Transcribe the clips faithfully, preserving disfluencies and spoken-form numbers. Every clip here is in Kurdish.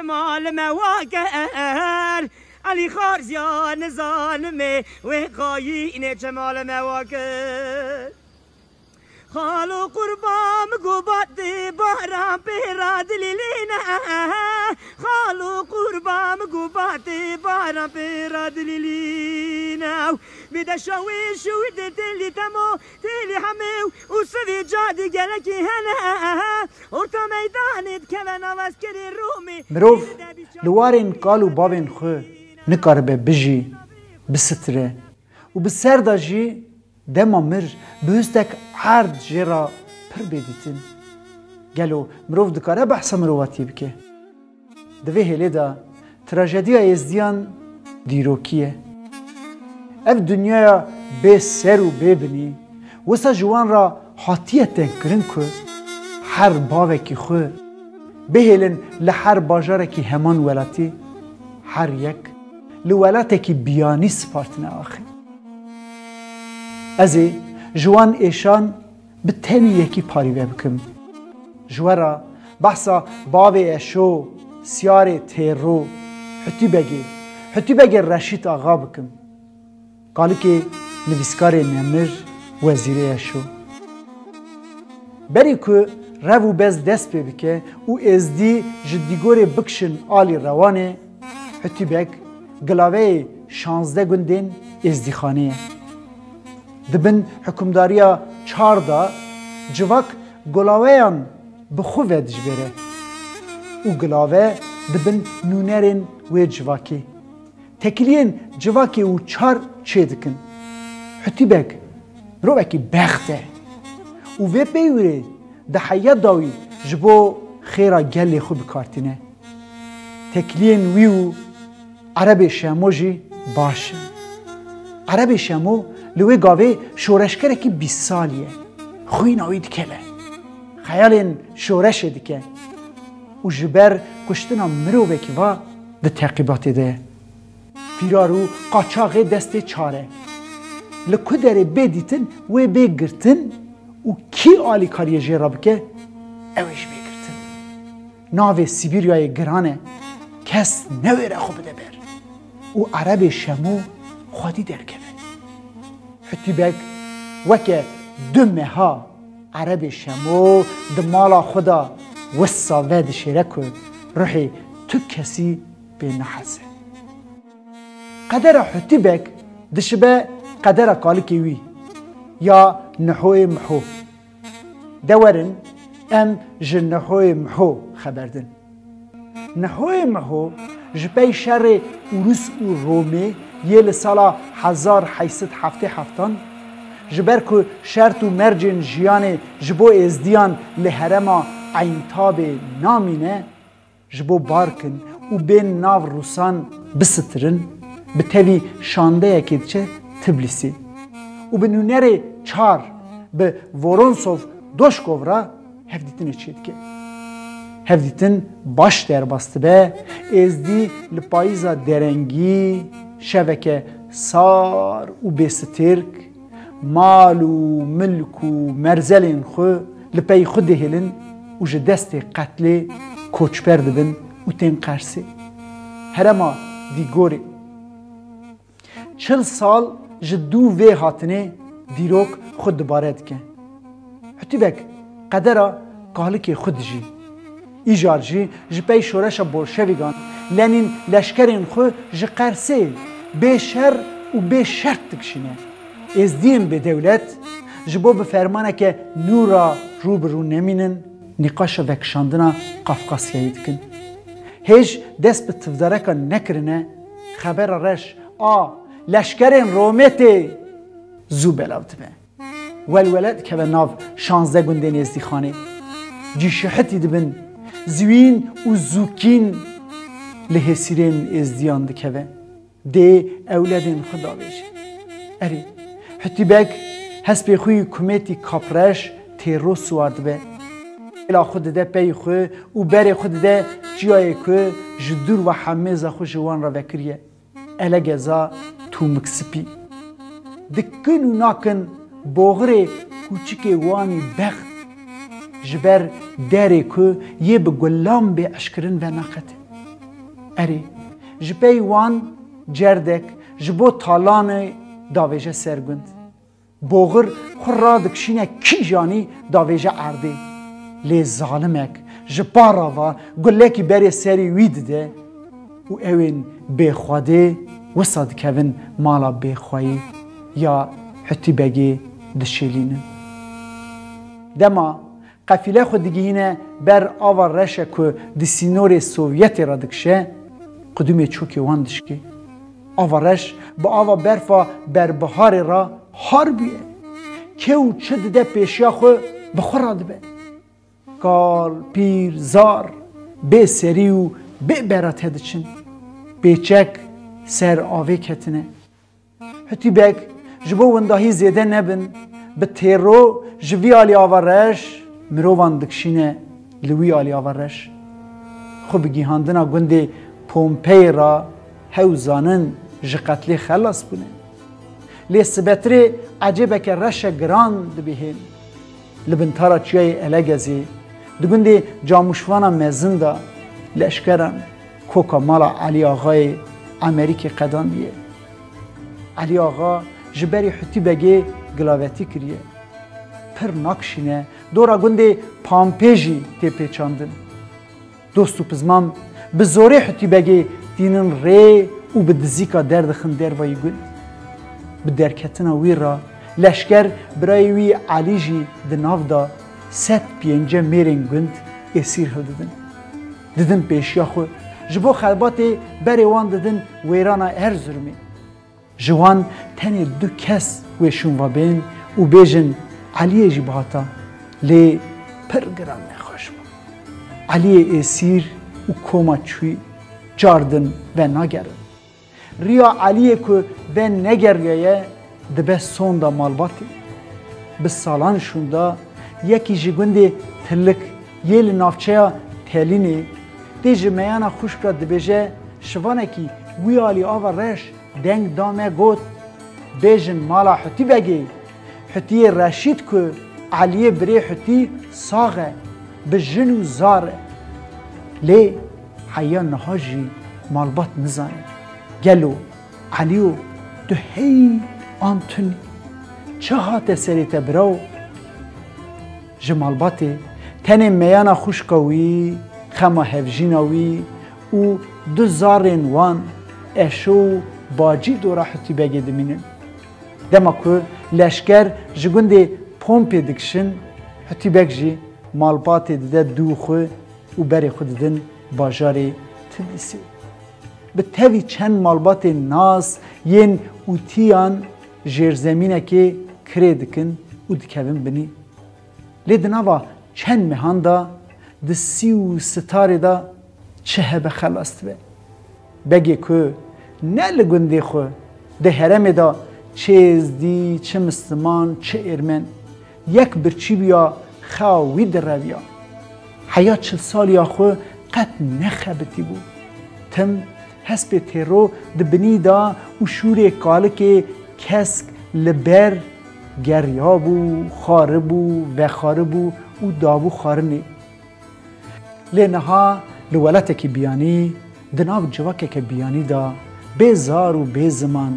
Malime waker, Elî Xarziya nizanimê wê xayînê çi malime waker. Xalo qurba min gobatê baran pê radilîlîne. Xalo qurba min gobatê baran pê radilîlîne. Bide şawê şû de têlî temo, têlî hemê û sivê cadî gelekî hene. Orta meydanê dikeve nav eskerê Romê. Mirov li warên kal û bavên xwe nikaribe bijî, bisitire û bi ser de jî dema mir bi histek erd jê re pir bê dîtin. Gelo mirov dikare behsa mirovatiyê bike? Di vê hêlê de trajediya Êzdiyan dîrokî ye. Ev dinyaya bê ser û bê binî wisa ji wan re hatiye tengkirin ku her bavekî xwe bihêlin li her bajarekî heman welatî, her yek li welatekî biyanî spartine axê. Ez ê ji wan êşan bi tenê yekî parîve bikim. Ji we re behsa bavê Eşo, Siyarê Têro, Hutîbegê, Hutîbegê Reşîd Axa bikim. Kalikê nivîskarê nemir, wezîrê Eşo. Berî ku rev û bez dest pê bike û Êzdî ji dîgorê bikişin alî Rewanê, Hutîbek gilaveyê şazdeh gundên Êzdîxanê ye. Di bin hikûmdariya çar de civak gulaweyan bi xwe vedijbêre û gilave di bin nûnerên wê civakê, tekiliyên civakê û çar çêdikin. Hutîbek mirovekî bext e û vê peywirê di heya dawî ji bo xêra gelê xwe bi kar tîne. Tekiliyên wî û Erebê Şemo jî baş in. Erebê Şemo li wê gavê şoreşgerekî bîst salî ye. Xwîna wî dikeve. Xeyalên şoreşê dike. Û ji ber kuştina mirovekî va di teqîbatê de ye. Fîrar û qaçaxê destê çar e. Li ku derê bê dîtin, wê bê girtin û kî alîkariyê jê re bike, ew ê jî bê girtin. Navê Sîbîryayê giran e, kes newêre xwe bide ber. Û Erebê Şemo xwedî derkeve. Hutîbek weke du meha Erebê Şemo di mala xwe de wisa vedişêre ku ruhê tu kesî pê neheze. Qedera Hutîbek dişibe qedera kalikê wî ya Nihoyê Miho. De werin em ji Nihoyê Miho xeber din. Nihoyê Miho ji pey şerê Ûrus û Romê yê li sala hezar heyt sed heftê heftan, ji ber ku şert û mercên jiyanê ji bo Êzdiyan li herêma Eyntabê namîne, ji bo barkin û bên nav Rûsan bisitirin, bi tevî şandeyekê diçe Tiblîsî û bi nûnerê çar, bi Voronsov Doşkov re hevdîtinê çêdike. Hevdîtin baş derbas dibe, Êzdî li payîza derengî, şeveke sar û bêsitêrk, mal û milk û merzelên xwe li pey xwe dihêlin û ji destê qetlê koçber dibin û tên Qersê, herêma Dîgorê. Çil sal ji dû vê hatinê dîrok xwe dubare dike. Hutîbek qedera kalikê xwe dijî. Îcar jî ji pey şoreşa bolşevîkan Lenîn leşkerên xwe ji Qersê bê şer û bê şert dikişîne. Êzdiyên bêdewlet ji bo bi fermaneke nû re rû bi rû nemînin, nîqaşa vekişandina Qafqasyayê dikin. Hêj dest bi tivdareka nekirine, xebera reş a leşkerên Romê tê zû belav dibe. Welwele dikeve nav şazdeh gundên Êzdîxanê. Cî şihetî dibin, ziwîn û zûkîn li hêsîrên Êzdiyan dikeve. Dê ewledên xwe davêje. Erê, Hutîbek hespê xwe yî kumêtî kapreş têro siwar dibe. Hêla xwe dide pey xwe û berê xwe dide çiyayê ku ji dûr ve hemêza xwe ji wan re vekiriye. Elegeza tûmik spî. Dikin û nakin boxirê kûçikê wanî bext ji ber derê ku yê bi gulan bê eşkirin venaqete. Erê, ji pey wan cerdek ji bo talanê davêje ser gund. Boxir xwe radikişîne kîjanî davêje erdê. Lê zalimek ji para ve gulekî berê serê wî dide û ewên bêxwedê wisa dikevin mala bêxweyî ya Hutî Begê dişêlînin. Dema qefîle xwe digihîne ber ava reşe ku di sînorê Sovyetê re dikişe, qudumê çokê wan dişkê. Ava reş bi ava berfa berbiharê re har bûye. Kê û çi dide pêşiya xwe bi xwe re dibe. Kal, pîr, zar bê serî û bê bera tediçin. Pêçek ser avê ketine. Hutî Beg ji bo windahî zêde nebin, bi têro ji vî alî ava reş mirovan dikişîne li wî alî ava reş. Xwe bi gihandina gundê Pompeyê re hew zanin ji qetlê xelas bûne. Lê sibetirê ecêbeke reşe giran dibihên. Li bin tara çiyayê Elegezê, di gundê Camûşvana Mezin de leşkeran koka mala Elî Axayê Emerîkê qedandiye. Elî Axa ji berî Hutî Begê gilavetî kiriye. Pir nakişîne, dora gundê Pampê jî tê pêçandin. Dost û pizman bi zorê Hutî Begê tînin rê û bi dizîka derdixin dervayî gund. Bi derketina wî re leşker birayê wî Elî jî di nav de sed pênce mêrên gund êsîr hildidin. Didin pêşiya xwe, ji bo xebatê berê wan didin wêrana Erzurumê. Ji wan tenê du kes wê şûnva bên û bêjin Eliyê jî bihata, lê pir giran nexweş bû. Eliyê êsîr û koma çûyî cardin venagerin. Riya Eliyê ku venegeriyaye dibe sonda malbatê. Bi salan şûnda yekî ji gundê Tilik yê li navçeya Telînê tê ji meyana xwişk re dibêje, şivanekî wî alî ava reş deng da me got, bêjin mala Hutî Begê, Hutiyê Reşîd ku Eliyê birê Hutî sax e, bi jin û zar e. Lê heya niha jî malbat nizane. Gelo Elîyo tu hey an tun î? Çi hate serê te birawo? Ji malbatê tenê meyana xwişka wî, xema hevjîna wî û du zarên wan Eşo û Bacî dora Hutî Begê dimînin. Dema ku leşker ji gundê Pompê dikişin, Hutî Beg jî malbatê dide dû xwe û berê xwe didin bajarê Tilîsê. Bi tevî çend malbatên nas yên ûtiyan jêrzemînekê kirê dikin û dikevin binî. Lê di nava çend mehan de di sî û sitarê de çi hebe xelas dibe. Begê ku ne li gundê xwe, di herêmê de çi êzdî, çi misliman, çi êrmen, yek birçî bûya xewa wî direviya. Heya çil saliya xwe qet nexebitîbû. Tim hespê têro di binî de û şûrê kalikê kesk li ber geriyabû, xwaribû, vexwaribû û dabû xwarinê. Lê niha li welatekî biyanî, di nav civakeke biyanî de, bê zar û bê ziman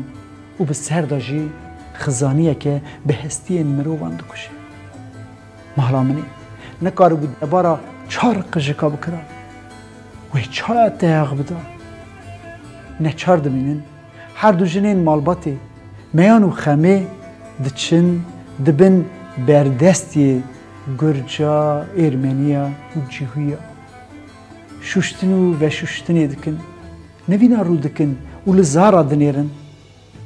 û bi ser de jî xizaniyeke bi hestiyên mirovan dikuje. Mala min ê, nikaribû debara çar qijika bikira. Wê çaya teyax bida. Neçar dimînin, her du jinên malbatê, Meyan û Xemê diçin di bin berdestiyê Gurca, Êrmeniya û Cihûya. Şuştin û veşuştinê dikin, nivîna rû dikin û li zara dinêrin.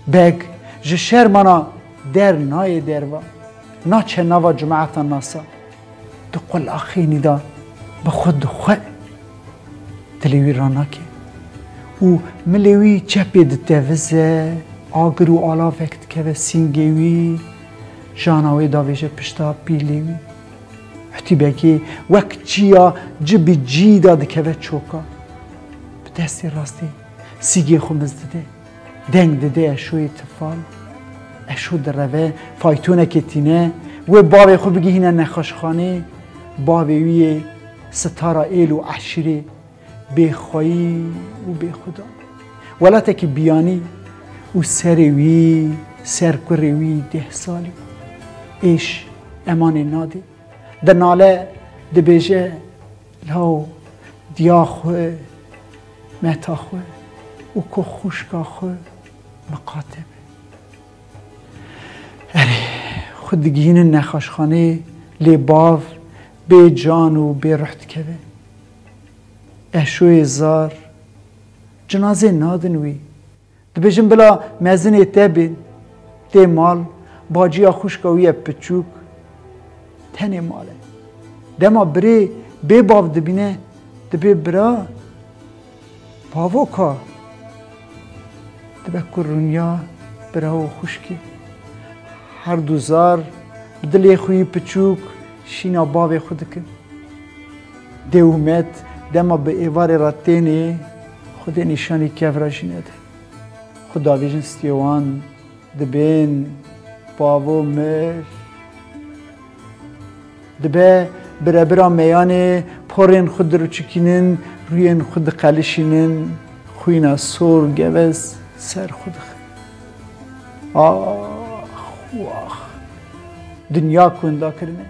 Beg ji şermana der nayê derva, naçe nava cemaeta nasa. Di qulaxênî de bi xwe dixwe, dilê wî ranake û milê wî çepê ditevize, agir û alavek dikeve sîngê wî, jana wê davêje pişta pîlê wî. Hutî Begê wek çiya ci bi cî de dikeve çoka. Bi destê rastê sîgê xwe miz dide. Deng dide Eşoyê tifal. Eşo direve, faytonekê tîne, wê bavê xwe bigihîne nexweşxanê. Bavê wî yê sitara êl û eşîrê Bêxweyî û bêxwedan. Welatekî biyanî û serê wî, ser kurê wî deh salî. Êş emanê nadê. Dinale, dibêje, law diya xwe, meta xwe û ku xwişka xwe miqate be. Erê, xwe digihînin nexaşxanê, lê bav bê can û bê ruh dikeve. Eşoyê zar, cinazê nadin wî. Dibêjin bila mezinê te bên. Tê mal, baciya xwişka wî ye piçûk. Tenê mal e. Dema birê bê bav dibîne, dibê bira, bavo ka. Dibe ku rûniya bira û xwişkê. Her du zar bi dilê xwe yî piçûk şîna bavê xwe dikin. Dê û met dema bi êvarê re tênê, Xwedê nîşanî kev re jî nede. Xwe davêjin stiyê wan, dibên bavo mir. Dibe birebira meyanê porên xwe diruçikînin, rûyên xwe diqelişînin, xwîna sor gevez ser xwe dixin. Ax, wax. Dinya ku winda kirine.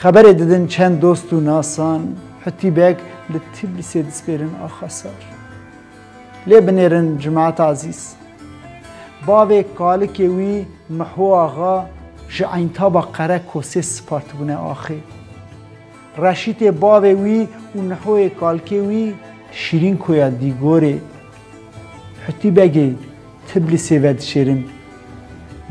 Xeberê didin çend dost û nasan, Hutî Beg li Tîblîsê dispêrin axa sar. Lê binêrin cemaeta ezîz. Bavê kalikê wî Miho Axa ji Eynîtaba Qere Kosê spartibûne axê. Reşîtê bavê wî û Nihoyê kalikê wî Şîrînkoya Dîgorê. Hutî Begê Tiblisê vedişêrin.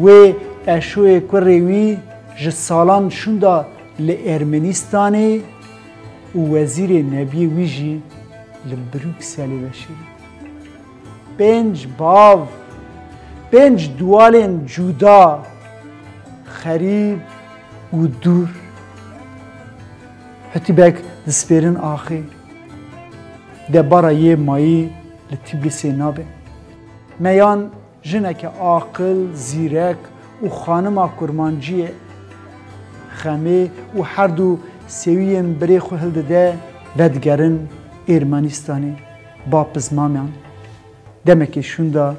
Wê Eşoyê kurê wî ji salan şûnda li Ermenîstanê û wezîrê nebiyê wî jî li Brukselê veşêrin. Pênc bav, pênc duwalên cuda, xerîb û dûr. Hutî Beg dispêrin axê. Debara yê mayî li Tîblîsê nabe. Meyan jineke aqil, zîrek û xanima kurmancî ye. Xemê û her du sêwiyên birê xwe hildide, vedigerin Ermenistanê, ba pizmaman. Demekê şûnda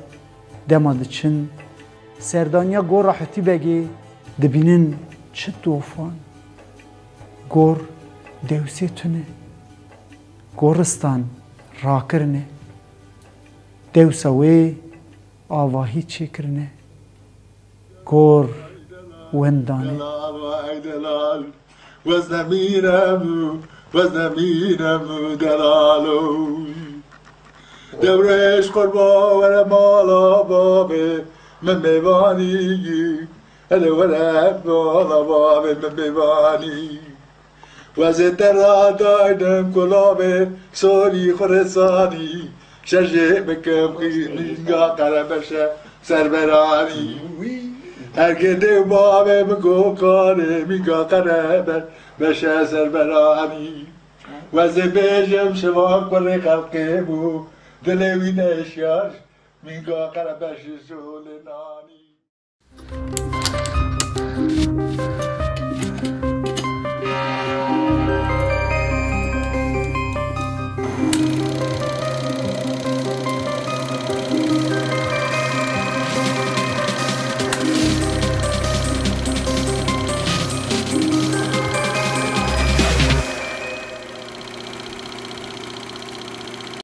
dema diçin serdaniya gora Hutî Begê, dibînin çi tofan. Gor dewsê tune. Goristan rakirine. Dewsa wê avahî çêkirine. Gor wendane. Delal, vay delal. Wezne mîne mu, wezne mîne mu delalo. Dewrêş qurba were mala bavê min mêvanî. Hele were mala bavê min mêvanî. Wezê te radaynim kulavê sorî xurisanî. Şerjê bikim xî-, xînga qerebeşe serberanî. Ergê dê û bavê min gokarê mînga qereber beşe serberanî. Wezê bêjim şivan kurê xelqê bû, dilê wî neşiyar mînga qerebeş ji zolê nanî.